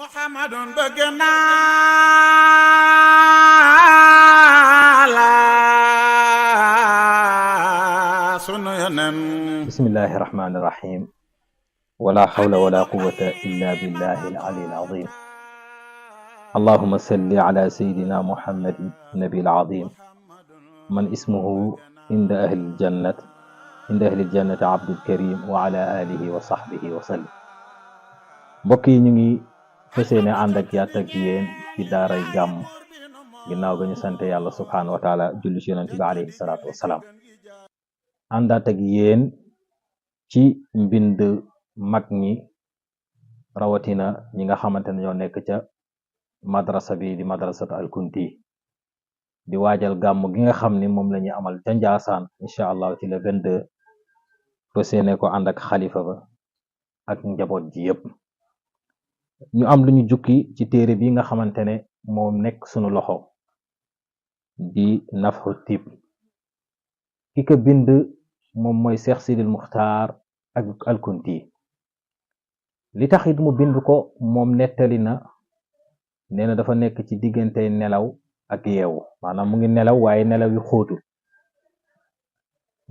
Muhammadun bëgg naa la sunu yonen. bismillahi rahmani rahim. wala hawla wala quwwata illa billahi al-ali al-azim. allahumma salli ala sayyidina muhammadin nabi al-azim man ismuhu inda ahli al-jannati abdul karim wa ala alihi wa sahbihi wa sallam. mbokk yi ñu ngi fas yéene ànd ak yéen ci daaray gàmm ginnaaw ga ñu sante yàlla subhaanahu wa taala julli ci yonent bi alayhi salaatu wassalaam. àndaat ak yéen ci mbind mag ñi rawatina ñi nga xamante ne ñoo nekk ca madrasa bi di madrasatu al-Kunti di waajal gàmm gi nga xam ni moom la ñuy amal ca Njaasaan incha allah ci le 22 fas yéene ko ànd ak xalifa ba ak njaboot ji yëpp. ñu am lu ñu jukki ci téere bi nga xamante ne moom nekk sunu loxo di Nafhu Tib. ki ko bind moom mooy Cheikh Sidil Muxtaar ak al-Kunti. li tax it mu bind ko moom nettali na nee na dafa nekk ci diggante nelaw ak yeewu, maanaam mu ngi nelaw waaye nelaw yu xóotul.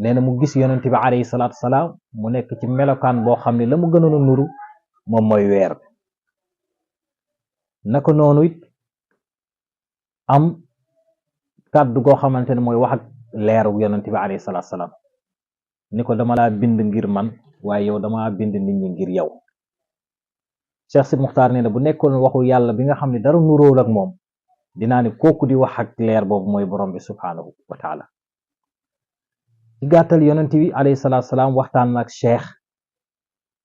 nee na mu gis yonent bi alayhi salaatu salaam mu nekk ci melokaan boo xam ne la mu gënoon a nuru moom mooy weer. naka noonu it am kàddu goo xamante ne mooy wax ak leeru yonent bi alayhi salaatu salaam ni ko dama laa bind ngir man waaye yow dama bind nit ñi ngir yow. Cheikh Sidil Muxtaar nee na bu nekkoon waxu yàlla bi nga xam ne dara nuróol ak moom dinaa ne kooku di wax ak leer boobu mooy borom bi subhaanahu wa taala. ci gàttal yonent bi alayhi salaatu salaam waxtaan nag cheikh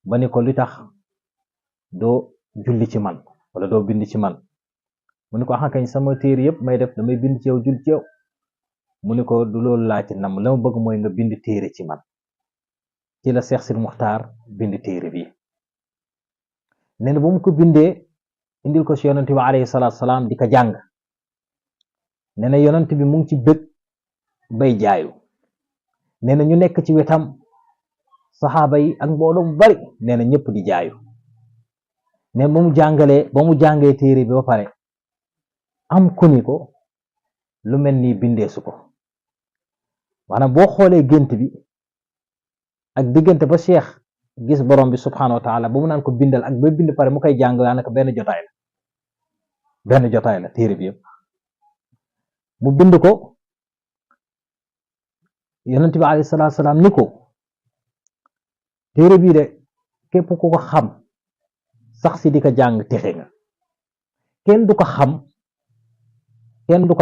ba ni ko li tax doo julli ci man wala doo bind ci man. mu ni ko axakañ sama téere yëpp may def damay bind ci yow julli ci yow. mu ni ko du loolu laa ci nam la ma bëgg mooy nga bind téere ci man. ci la Cheikh Sidil Muxtaar bind téere bi. nee na bu mu ko bindee indil ko ci yonent bi alayhi salaatu salaam di ko jàng. nee na yonent bi mu ngi ci bëgg bay jaayu. nee na ñu nekk ci wetam saxaaba yi ak mbooloo mu bari nee na ñëpp di jaayu. ne ba mu jàngee téere bi ba pare am ku ni ko lu mel ni bindeesu ko. maanaam boo xoolee gént bi ak diggante ba cheikh gis borom bi subhanahu wa taala ba mu naan ko bindal ak ba bind pare mu koy jàng daanaka benn jotaay la téere bi yëpp. mu bind ko yonent bi alayhi salaatu salaam ni ko téere bii de képp ku ko xam sax si di ko jàng texe nga. kenn du ko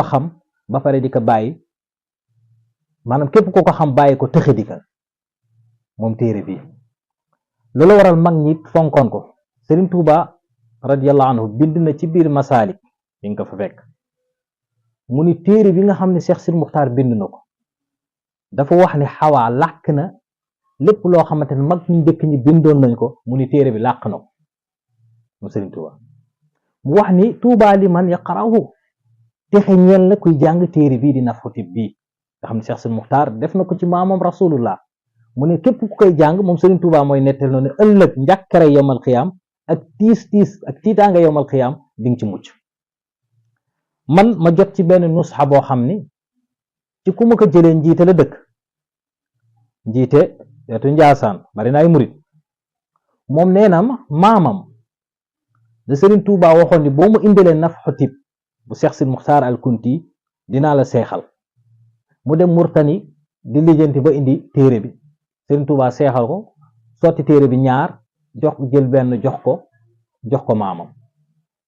xam ba pare di ko bàyyi, maanaam képp ku ko xam bàyyi ko texe di ka moom téere bi. loolu waral mag ñi fonkoon ko. Serigne Touba radiyallahu anhu bind na ci biir Masaalik di nga ko fa fekk mu ni téere bi nga xam ne Cheikh Sidil Muxtaar bind na ko dafa wax ni xawaa làkk na lépp loo xamante ne mag ñu njëkk ñi bindoon nañ ko. mu ni téere bi làkk na ko mu Serigne Touba. mu wax ni Touba li man yaqra'uhu texe ñeel na kuy jàng téere bii di Nafhu Tib bii nga xam ne Cheikh Sidil Muxtaar def na ko ci maamam rasulullah. mu ne képp ku koy jàng moom Serigne Touba mooy nettal noonu ne ëllëg njàkkare yowmal xiyaam ak tiis ak tiitaanga yowmal xiyaam di nga ci mucc. man ma jot ci benn nusxa boo xam ni ci ku ma ko jëlee njiite la dëkk, njiite wetu Njaasaan bari na ay murit. moom nee na maamam da Serigne Touba waxoon ni boo mu indilee Nafhu Tib bu Cheikh Sidil Muxtaar al-Kunti dinaa la seexal. mu dem Murtani di lijjanti ba indi téere bi. Serigne Touba seexal ko sotti téere bi ñaar jël benn jox ko maamam.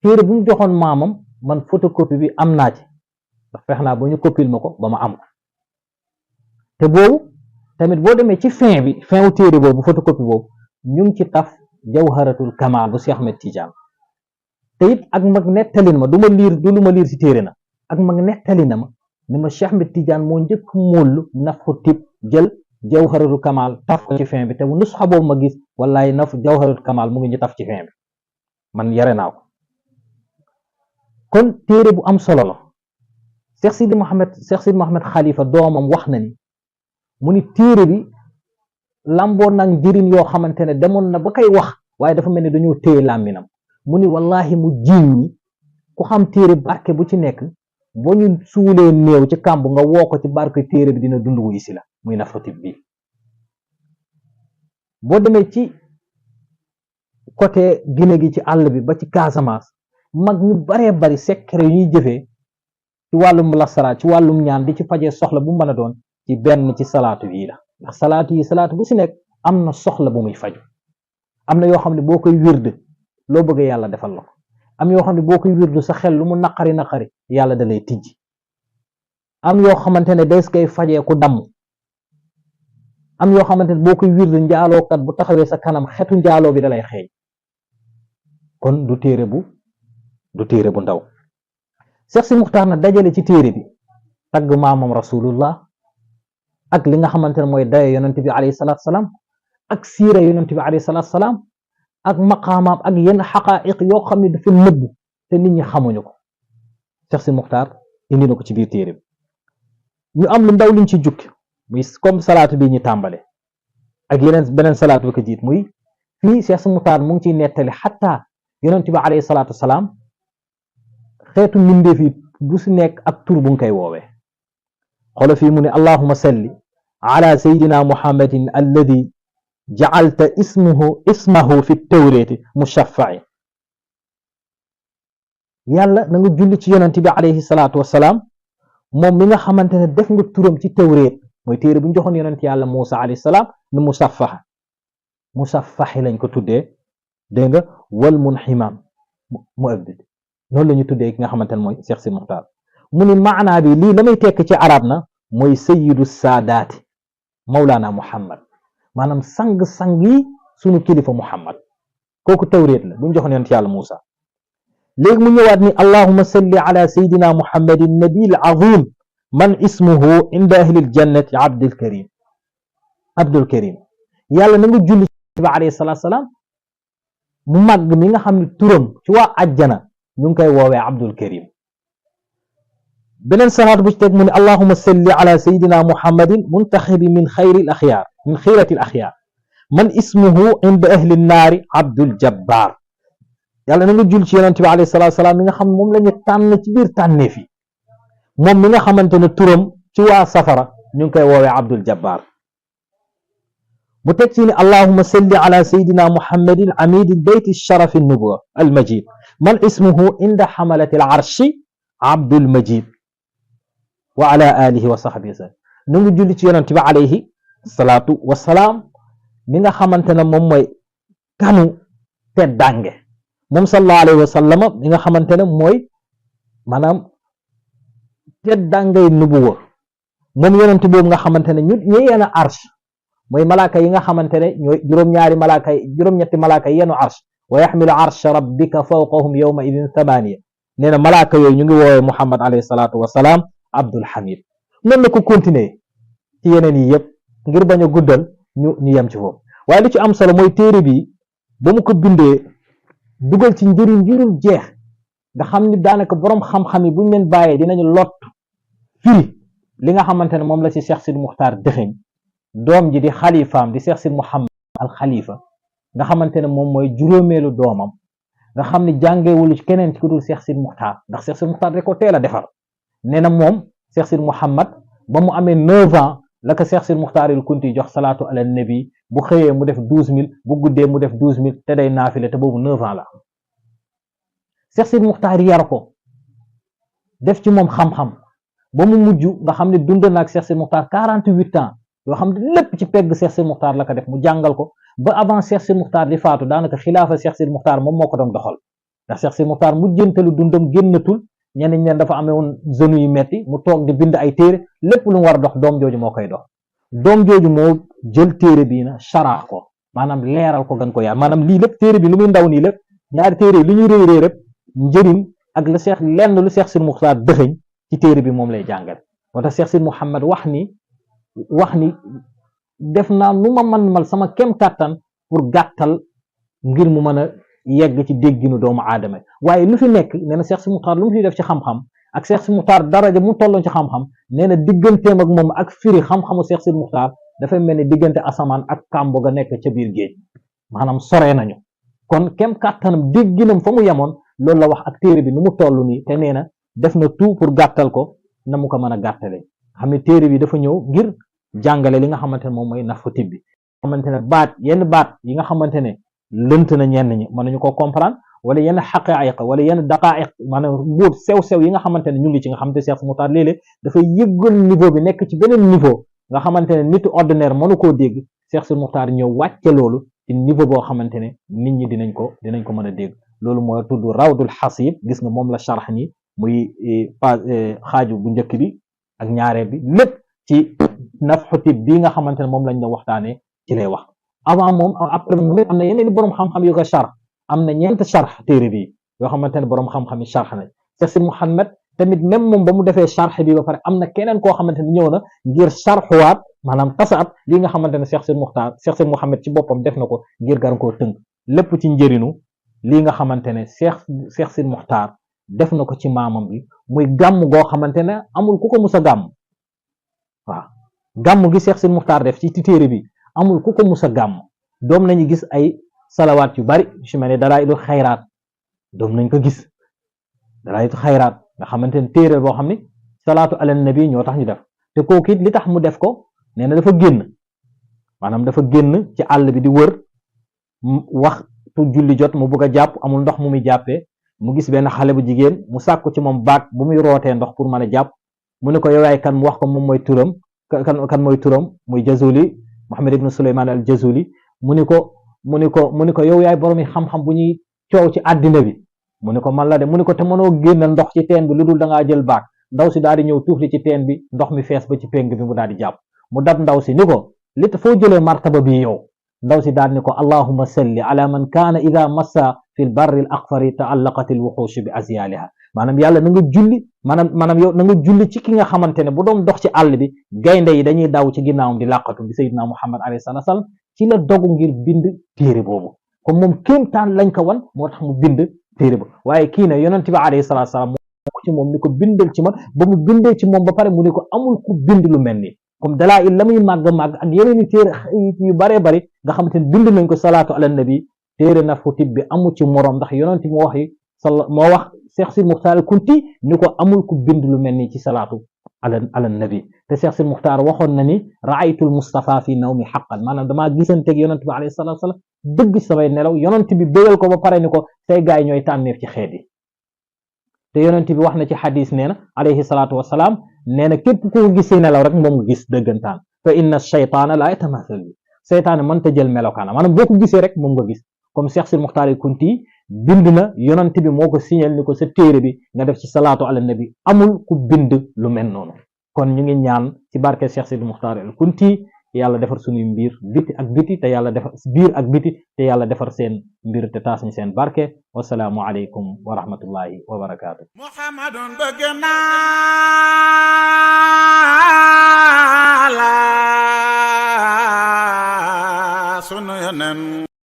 téere bu mu joxoon maamam man photocopie bi am naa ci ndax fex naa ba ñu copil ma ko ba ma am ko. te boobu tamit boo demee ci fin wu téere boobu photocopie boobu ñu ngi ci taf Jawharatul Kamal bu Cheikh Ahmed Tidiane. te it ak mag nettalin ma du lu ma liir ci téere na ak mag nettalin na ma ni ma Cheikh Ahmed Tidiane moo njëkk móolu Nafhu Tib jël Jawharatul Kamal taf ko ci fin bi te nusxa boobu ma gis wallaay Jawharatul Kamal mu ngi ñu taf ci fin bi man yare naa ko. kon téere bu am solo la. Cheikh Sidil Mohamed Khalifa doomam wax na ni mu ni téere bi lamboo nag njëriñ yoo xamante ne demoon na ba koy wax waaye dafa mel ni dañoo téye làmminam mu ni wallahi mu jiiñ ni ku xam téere barke bu ci nekk boo ñu suulee néew ci kàmb nga woo ko ci barke téere bi dina dund wuy si la muy Nafratib bi boo demee ci côté Guinée gi ci àll bi ba ci Casamance mag ñu baree bari secret yu ñuy jëfee ci wàllum lasara ci wàllum ñaan di ci fajee soxla bu mën a doon ci benn ci salaatu yi la ndax salaatu bu si nekk am na soxla bu muy faju am na yoo xam ne boo koy wird loo bëgg yàlla defal la ko am yoo xam ne boo koy wirdu sa xel lu mu naqari yàlla da lay tijji am yoo xamante ne des koy fajee ku damm am yoo xamante ne boo koy wirdu njaalookat bu taxawee sa kanam xetu njaaloo bi da lay xeeñ kon du téere bu ndaw Cheikh Sidi Muxtaar na dajale ci téere bi tagg maamam rasulullah ak li nga xamante ne mooy daye yonent bi alayhi salaatu salaam ak siira yonent bi alayhi salaatu salaam ak maqaamaam ak yenn xaqaa'iq yoo xam ne dafa nëbb te nit ñi xamuñu ko Cheikh Sidi Muxtaar indi na ko ci biir téere bi ñu am lu ndaw luñ ci jukki muy comme salaatu bi ñu tàmbale ak beneen salaatu bi ko jiit muy fii Cheikh Sidi Muxtaar mu ngi ciy nettali xataa yonent bi alayhi salaatu salaam xeetu mbindeef yi bu si nekk ak tur bu nga koy woowee xoola fii mu ne allahuma salli ala sayidina muhammadin alladi jacalta ismahu fi tawrati mushaffa'i yàlla na nga julli ci yonent bi alayhi salaatu wasalaam moom mi nga xamante ne def nga turam ci tawreet mooy téere bu ñu joxoon yonent yàlla Muusa alayhi salaam ne musaffaxi lañ ko tuddee dégg nga wal munximaam mu abdid noonu la ñu tuddee ki nga xamante ne mooy Cheikh Sidi Muxtaar mu ni maanaa bi lii la may tekk ci arab na mooy sayyidu saadaati Mawlana Muhammad maanaam sang-sang yi sunu kilifa Muhammad kooku tawreet la bu ñu joxoon yonent yàlla Muusa léegi mu ñëwaat ni allahuma salli ala sayidina muhammadin nabil azim man ismuhu inda ahli ljannati abdul karim yàlla na nga julli ci bi alayhi salaatu salaam mu màgg mi nga xam ne turam ci waa ajjana ñu ngi koy woowee abdul karim beneen salaat bu ci teg mu ne allahuma salli ala sayidina muhammadin muntaxibi min xiirati al axyaar man ismuhu inda ahli nnaari abdul jabbar yàlla na nga jul ci yonent bi alayhi salaatu salaam mi nga xam moom la ñu tànn ci biir tànneef yi moom mi nga xamante ne turam ci waa safara ñu ngi koy woowee abdul jabbar mu teg ci ne allahuma salli ala sayidina muhammadin amidi beyti sharafi nubuwa al majid man ismuhu inda xamalati al arshi abdul majid wa ala alihi wa sahbihi wasallam na nga julli ci yonent bi alayhi salaatu wasalaam mi nga xamante ne moom mooy kanu teddange moom sallallahu alayhi wa sallam mi nga xamante ne mooy maanaam teddangay nubuwa moom yonent boobu nga xamante ne ñu yenu arsh mooy malaaka yi nga xamante ne ñooy juróom-ñetti malaaka yi yenu arsh wa yaxmilu arsha rabbika fawqahum yawma idin thamaniya nee na malaaka yooyu ñu ngi woowee Muhammad alayhi salaatu wasalaam Abdul Hamid noonu la ko continuer ci yeneen yi yëpp ngir bañ a guddal ñu yem ci foofu waaye li ci am solo mooy téere bi ba mu ko bindee dugal ci njëriñ jurul jeex nga xam ni daanaka borom xam-xam yi buñ leen bàyyee dinañu lot firi li nga xamante ne moom la ci Cheikh Sidi Muxtaar dëxëñ doom ji di xalifaam di Cheikh Sidi Muhammad al xalifa nga xamante ne moom mooy juróomeelu doomam nga xam ne jàngewulu ci keneen ci ku dul Cheikh Sidi Muxtaar ndax Cheikh Sidi Muxtaar rek ko teel a defar nee na moom Cheikh Sidi Muhammad ba mu amee 9 ans la ko Cheikh Sidi Muxtaar il kunti jox salaatu ala nabi bu xëyee mu def 12000 bu guddee mu def 12000 te day naafile te boobu 9 ans la Cheikh Sidi Muxtaar yar ko def ci moom xam-xam ba mu mujj nga xam ne dund na ak Cheikh Sidi Muxtaar 48 ans yoo xam ne lépp ci pegg Cheikh Sidi Muxtaar la ko def mu jàngal ko ba avant Cheikh Sidi Muxtaar di faatu daanaka xilaafa Cheikh Sidi Muxtaar moom moo ko doon doxal ndax Cheikh Sidi Muxtaar mujjantelu dundam génnatul ñenn ñi dafa amee woon zone yu metti mu toog di bind ay téere lépp lu mu war a dox doom jooju moo koy dox doom jooju moo jël téere bii na saraax ko maanaam leeral ko gën ko yaar maanaam lii lépp téere bi lu muy ndaw nii lépp ñaari téere li ñuy réy réy rek njëriñ ak lu Cheikh lenn lu Cheikh Sidi Muxtaar dëxëñ ci téere bi moom lay jàngal moo tax Cheikh Sidi Muhammad wax ni def naa nu ma mal sama kem kàttan pour gàttal ngir mu mën a yegg ci dégginu doomu aadama waaye lu fi nekk nee na Cheikh Sidi Muxtaar lu mu fi def ci xam-xam ak Cheikh Sidi Muxtaar daraja mu tolloon ci xam-xam nee na digganteem ak moom ak firi xam-xamu Cheikh Sidi Muxtaar dafay mel ni diggante asamaan ak kàmbo ga nekk ca biir géej maanaam sore nañu kon kem kàttanam dégginam fa mu yemoon loolu la wax ak téere bi nu mu toll nii te nee na def na tout pour gàttal ko na mu ko mën a gàttale xam ne téere bi dafa ñëw ngir jàngale li nga xamante ne moom mooy nafu tib bi xamante ne yenn baat yi nga xamante ne lënt na ñenn ñi mën nañu ko comprendre wala yenn xaqaayiq wala yenn daqaayiq maanaam mbóot sew-sew yi nga xamante ne ñu ngi ci nga xamante ne Cheikh Moukhtar léeg-léeg dafay yëggal niveau bi nekk ci beneen niveau nga xamante ne nit ordinaire mënu koo dégg Cheikh Moukhtar ñëw wàcce loolu ci niveau boo xamante ne nit ñi dinañ ko mën a dégg loolu mooy tudd rawdul xasib gis nga moom la sharx ni muy xaaju bu njëkk bi ak ñaareel bi lépp ci nafxu tib bii nga xamante ne moom lañ la waxtaanee ci lay wax avant moom après moom am na yeneen borom xam-xam yu ko sharx am na ñeent sharx téere bi yoo xamante ne borom xam-xam yi sharx nañ Cheikh Sidi Mouhamed tamit même moom ba mu defee sharx bi ba pare am na keneen koo xamante ne ñëw na ngir sharxuwaat maanaam tasaat lii nga xamante ne Cheikh Sidi Mouhamed ci boppam def na ko ngir gar koo tënk lépp ci njëriñu lii nga xamante ne Cheikh Sidi Moukhtar def na ko ci maamam bi muy gàmm goo xamante ne amul ku ko mus a gàmm waaw gàmm gi Cheikh Sidi Moukhtar def ci téere bi amul ku ko mus a gàmm doom nañu gis ay salawaat yu bari su mel ne dalaa'ilul xayraat doom nañ ko gis dalaa'ilul xayraat nga xamante ne téere boo xam ne salaatu ala nabi ñoo tax ñu def te kooku it li tax mu def ko nee na dafa génn maanaam dafa génn ci àll bi di wër waxtu julli jot mu bëgg a jàpp amul ndox mu muy jàppee mu gis benn xale bu jigéen mu sàkku ci moom baag bu muy rootee ndox pour mën a jàpp mu ne ko yow yaay kan mu wax ko moom mooy turam kan mooy turam muy Jazuli Muhammad ibn Suleymaan al Jazuli mu ni ko yow yaay borom yi xam-xam bu ñuy coow ci àddina bi mu ne ko man la de mu ne ko te mënoo génnal ndox ci teen bi lu dul da ngaa jël baag ndaw si daal di ñëw tuufli ci teen bi ndox mi fees ba ci péng bi mu daal di jàpp mu dab ndaw si ni ko li foo jëlee martaba bi yow ndaw si daal ni ko allahumma salli ala man kaana ida massa fi l barri l aqfari taallaqat il wuxuushu bi asyaliha maanaam yàlla na nga julli maanaam yow na nga julli ci ki nga xamante ne bu doon dox ci àll bi gaynde yi dañuy daw ci ginnaawam di làqatu di sayyidina Muhammad alayhi salaatu salaam ci la dogu ngir bind téere boobu comme moom kéemtaan lañ ko wan moo tax mu bind téere ba waaye kii ne yonent bi alayhi salaatu salaam moo ci moom ni ko bindal ci man ba mu bindee ci moom ba pare mu ni ko amul ku bind lu mel nii comme dalaa'il la muy màgg-màgg ak yeneen i téere yu baree bari nga xamante ne bind nañ ko salaatu ala nabi téere Nafxu Tib bi amu ci morom ndax yonent bi moo wax Cheikh Sidi Moukhtar Kunti ni ko amul ku bind lu mel nii ci salaatu ala nabi te Cheikh Sidi Moukhtar waxoon na ni raaytul Mustafa fi nawmi xaqan maanaam damaa gisanteeg yonent bi alayhi salaatu salaam dëgg samay nelaw yonent bi bégal ko ba pare ni ko say gaay ñooy tànneef ci xeet yi te yonent bi wax na ci xadis nee na alayhi salaatu wasalaam nee na képp ku ko gis say nelaw rek moom nga gis dëggantaan fa inna shaytaana la yatamathal bi seytaane mënta jël melokaana maanaam boo ko gisee rek moom nga gis comme Cheikh Sidi Moukhtar Kunti bind na yonent bi moo ko signal ni ko sa téere bi nga def ci salaatu ala nabi amul ku bind lu mel noonu kon ñu ngi ñaan ci barke Cheikh Sidi Moukhtar Kunti yàlla defar suñuy mbir biti ak biti te yàlla defar biir ak biti te yàlla defar seen mbir te taas ñu seen barke wasalaamu aleykum wa rahmatullahi wa barakaatu Muhammadun bëgg naa la sunu yonen